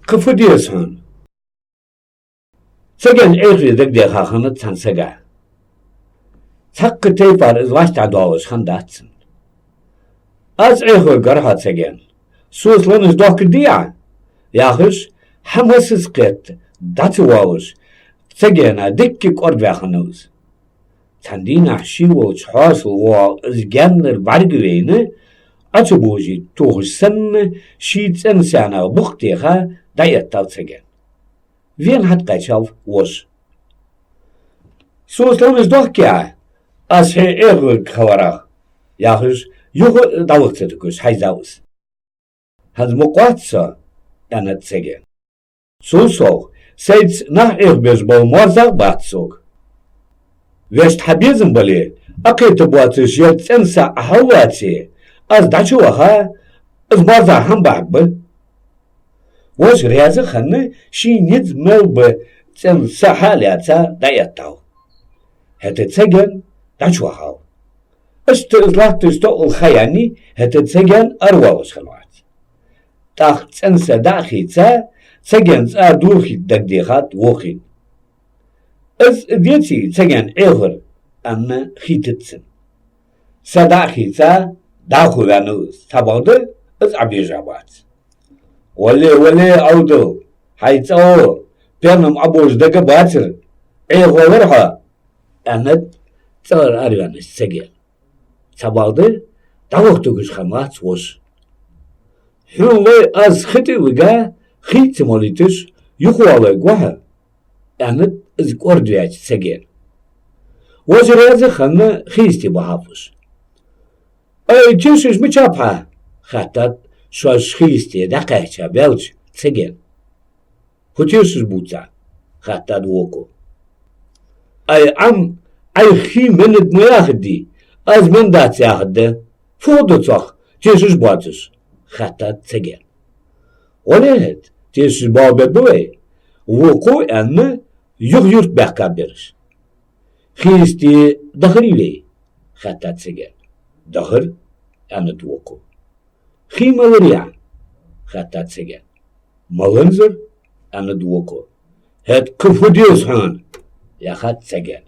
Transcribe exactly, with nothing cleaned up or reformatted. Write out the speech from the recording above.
Кхы фу деза хьона? Цаген Ӏехаве дагадеха хиннад цхьан сага. Цхьаккха тайпара из вӀаштӀехьадоалаш хиннадац цунна. «Аз Ӏехавергвар хьо, Цаген. Соца ланаш дохкаргдий Ӏа?» — яхаш, хьамассаза кхетта, дӀа ца воалаш, Цагена дикка кӀордаваь хиннав из. Цхьан дийнахьа ший волча хьоасал воагӀа из гаьннара бӀаргавайна, Ӏо ца божийта тохаш санна, ший цӀен сенах букъ теха дӀаэттав Цаген. Вена хьатӀакхаьчав воша. «Соца ланаш дохкий Ӏа, аз хьо Ӏехавергва хьаварах?» — яхаш, юха дӀаваха ца тугаш хьайзав из. «ХӀанз мукъа вац со», — аьннад Цаген. «Цул совгӀа, сайца нах Ӏехабеш бола моарзагӀа бац сога. Вешта хьа безам бале, Ӏокхетаргбоацаш ер цӀен сахьа хьаллоаце, аз дӀачуваха, из моарзагӀа хӀама бахьаргба». Воша раьза а хинна, ший низ мел ба цӀен сахьа а лаьца дӀаэттав. ХӀаьта Цаген дӀачувахав. Иштта из латташ тоъал ха яьннай, хӀаьта Цаген аравоалаш хиннавац. ТӀаккха цӀен са дӀа а хийца, Цагена цӀа дохийта дагадехад вокхийна. «Из деций Цаген Ӏехавар?» — аьнна, хийтад цунна. Са дӀа а хийца, дӀахо ваьннав из, цхьабакъда из Ӏобежа бац. «Вале, вале, Ӏовдал, хьай цӀагӀо, пен-м Ӏобожа дага бацар, Ӏехавергвар хьо», — аьннад цӀагӀара араваьннача Цагена. Цхьабакъда дӀаваха тугаш хиннавац воша. «Хьона лой, аз хи тӀа а вига, хий а ца молийташ, юхавоалавергва хьо», — аьннад из кӀордаваьча Цагена. Воша раьза а хинна, хи йисте бахав воша. «Ай, тешаш мичаб хьа?» — хаьттад шоаш хи йисте дӀакхаьча баьлча Цагена. «Фу тешаш бувц Ӏа?» — хаьттад воко. «Ай, Ӏам, Ӏайха хий меннад ма яхаргдий, аз меннадац яхаргда. Фу хургда цох, тешаш боацаш?» — хаьттад Цагена. «Вале хӀаьта, тешаш боагӀа бергба вай», — воко аьнна, юха юрта баьхкаб ераш. «Хи йисте дахарий вай?» — хаьттад Цагена. «Дахар», — аьннад воко. «Хий маларий Ӏа?» — хаьттад Цагена. «Маланзар», — аьннад воко. «ХӀаьта кхы фу деза хьона?» — яхад Цагена.